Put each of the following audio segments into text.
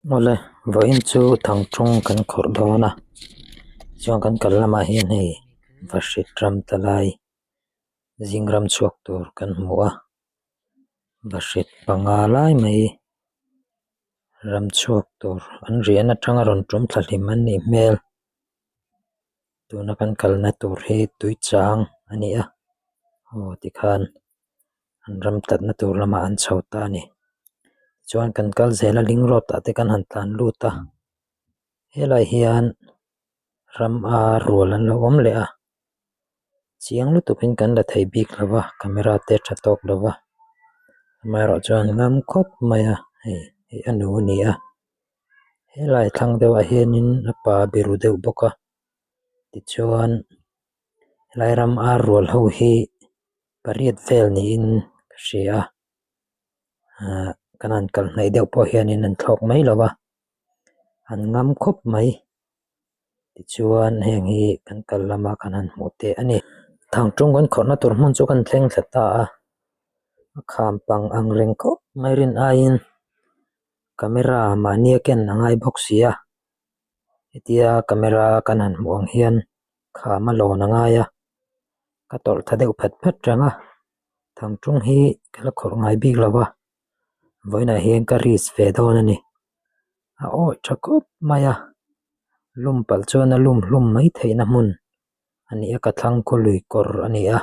Awle vawiin chu thangṭawng kan khawrh dawn a chuan kan kal lamah hian hei vahrit ram ta lai zing ram chhuak tur kan hmu a vahrit panga lai mai ram chhuak tur an riahna atanga rawn tum thla hlim an nih hmel tuna kan kalna tur hi tui chang a ni a aw tikhan. an ram tlatna tur lamah an chho ta a ni chuan kan kal zel a ling road ah te kan han tlan lut a helai hian ram a rual an lo awm leh a chiang lutuk in kan la thei bik lo va camera te a tha tawk lo va amaherawh chuan ngam khawp mai a hei hi a nu a ni a helai thlang deuhah hianin a pa biru deuh bawk a tichuan helai ram ar rual ho hi. Pariat vel niin ka hria a ahh kan han kal hnaih deuh pawh hianin an thlawk mai lo a an ngam khawp mai tichuan heng hi kan kal lama kan han hmuh te a ni. Thangṭawng kan khawrhna tur hmun chu kan thleng thla ta a a kham pang ang reng khawp mai rin aiin camera mahni a ken a ngai bawk si a hetia camera kan han hmuh ang hian kham a lawn a ngai a. Ka tawlh tha deuh phat phat reng a thangṭawng hi ka la khawrh ngai bik lo va vawiinah hian ka risk ve dawn a ni a awih tha khawp mai a lum palh chuan a lum hlum mai theihna hmun a ni a ka thlang khaw lui kawr a ni a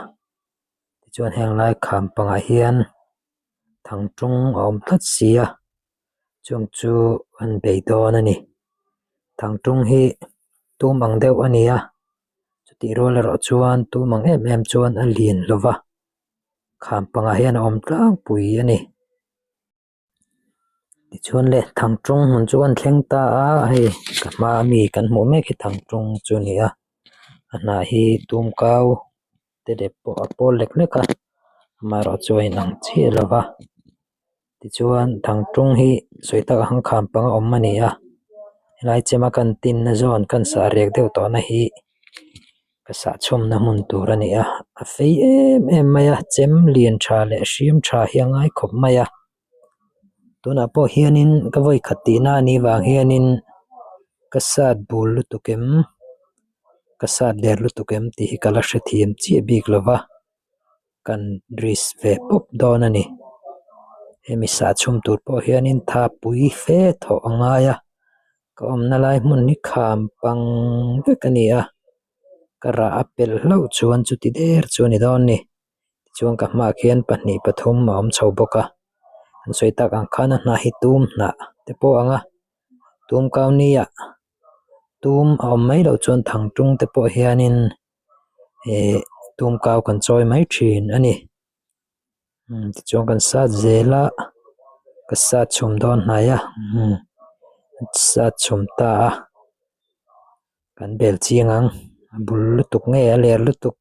tichuan heng lai kham pangah hian thangṭawng a awm tlat si a chung chu an bei dawn a ni thangṭawng hi tum ang deuh a ni a. Chutih rual erawh chuan tum ang em em chuan a lian lo va, kham pangah hian a awm tlangpui a ni. Tichuan le thangtawng hmun chu an thleng ta a, hei ka hma ami kan hmuh mek hi thangtawng chu a ni a, a hnah hi tum kau te leh pawh a pawl lek lek a, amaherawh chu a inang chiah lo va. Tichuan thangṭawng hi sawi tak ang kham panga awm a ni a helai chema kan tinna zawn kan sah rek deuh tawh na hi ka sah chhawmna hmun tur a ni a a fei em em mai a chem lian tha leh hriam tha hi a ngai khawp mai a tunah pawh hianin ka vawi khat tihna a nih vang hianin ka sat bul lutuk em ka sat der lutuk em tih hi ka la hrethiam chiah bik lo va. Kan risk ve pawp dawn a ni. Hemi sah chhum tur pawh hianin tha pui fe thawh a ngai a, ka awmna lai hmun hi kham pang vek a ni a, ka rah a pelh hlauh chuan chuti der chu a ni dawn ni. Tichuan ka hmaah khian pahnih pathum a awm chho bawk a, an sawi tak ang khan a hnah hi tum hnah te pawh a ang a, tum kau nia tum a awm mai loh chuan thangṭung te pawh hianin. Ihh tum kau kan chawi mai thin a ni umm tichuan kan sat zel a ka sat chhum dawn hnai a umm sat chhum ta a kan bel chiang ang a bul lutuk nge a ler lutuk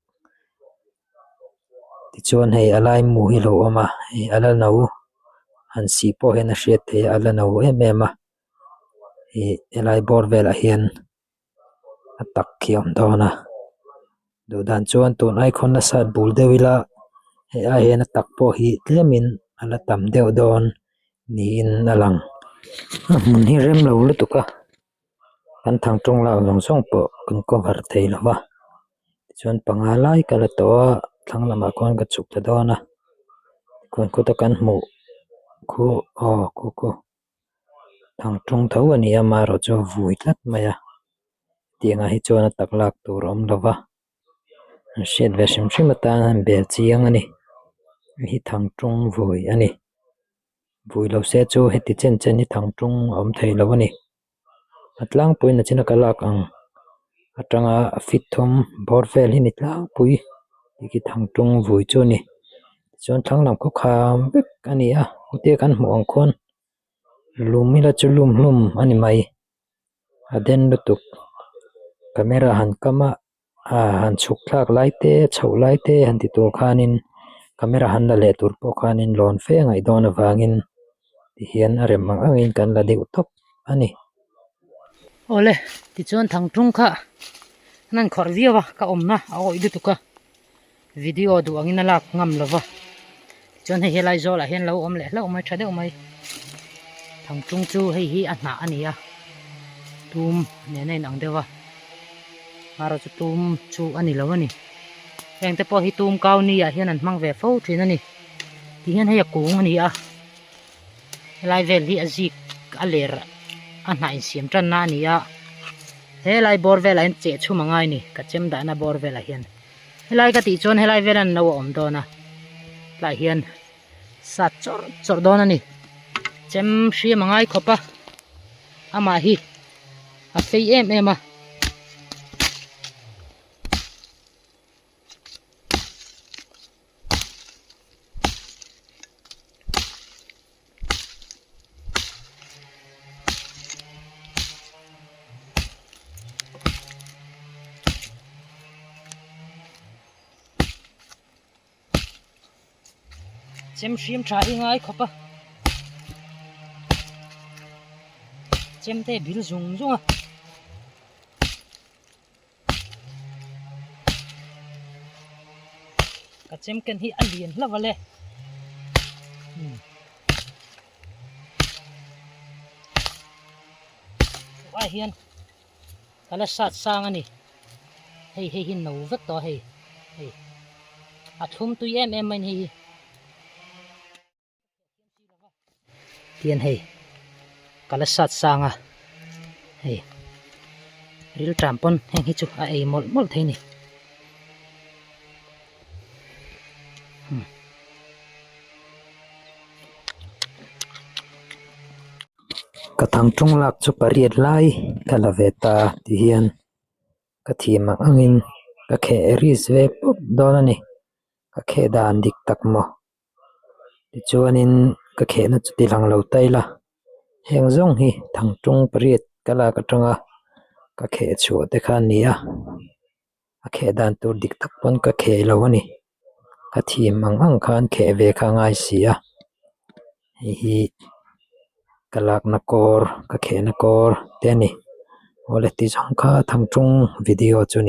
tichuan hei a lai mu hi a lo awm a hei a la no han sih pawh hian a hriat theih a a la no em em a ih helai bawr velah hian. A tak khi a awm dawn a duh dan chuan tun ai khawn a sat bul deuh ila hei ai hian a tak pawh hi tlemin a la tam deuh dawn niin a lang a hmun hi rem lo lutuk a kan thangtawng lak zawng zawng pawh kan cover thei lo va tichuan panga lai ka la tawh a thlang lamah khuan ka chhuk ta dawn a khuan khuta kan hmuh khu aw khu khu. Thangṭawng tho a ni a amaherawhchu a vui tlat mai a tiangah hi chuan a tak lak tur a awm lo va an hriat ve hrim hrim atan a bel chiang a ni hei hi thangṭawng vui a ni vui lo se chu heti chen chen hi thangṭawng a awm thei lo a ni a tlangpui nachina ka lak ang atanga feet thum bawr vel hi ni tlangpui tih khi thangṭawng vui chu a ni tichuan thlang lam khaw kham vek a ni a hetiang kan hmuh ang khuan lum ila chu lum hlum a ni mai a den lutuk camera han kam a ah han chhuk thlak lai te chhoh lai te han ti tur khanin camera han la leh tur pawh khanin lawn fe a ngaih dawn avangin tihian a rem ang angin kan la deuh tawp a ni. Awle tichuan thangṭung kha an han khawrh viau a ka awmna a awih lutuk a video duh angin a lak ngam lo va tichuan hei helai zawlah hian lo awm leh hlauh mai tha deuh mai. Thangṭung chu hei hi a hnah a ni a tum nen a inang deuh a marawh chu tum chu a ni lo a ni heng te pawh hi tum kau ni ah hian an hmang ve fo thin a ni ti hian hei a kung a ni a helai vel hi a zik a ler a hnah insiam tan na a ni a helai bawr velah hian cheh chhum a ngai a ni ka chem dahna bawr velah hian helai ka tih chuan helai velah no a awm dawn a tlaiah hian sat chawrh chawrh dawn a ni chem hriam a ngai khawp a amah hi a fei em em a. Chem hrim tha hi ngai khawp a chem te bil zung zung a. Ka chem ken hi a lian hlauh a le ah hian ka la sat sang a ni hei hei hi no vek tawh a hei hei a thlum tui em em mai a ni hei hi. Tian hei ka la sat sang a hei rilṭam pawn heng hi chu a ei mawlh mawlh thei a ni. Ka thangṭung lak chu pariat lai ka la ve ta ti hian ka thiam ang angin ka kheh ris ve pawp dawn a ni ka kheh dan dik tak maw. Tichuanin ka khehna chu ti lang lo ta ila heng zawng hi thangṭung pariat ka lak atanga ka kheh chhuah te kha a ni a a kheh dan tur dik tak pawn ka kheh lo a ni ka thim ang ang khan kheh ve kha a ngai si a hei hi ka lakna kawr ka khehna kawr te a ni awle ti zawng kha thangṭung video chu a ni.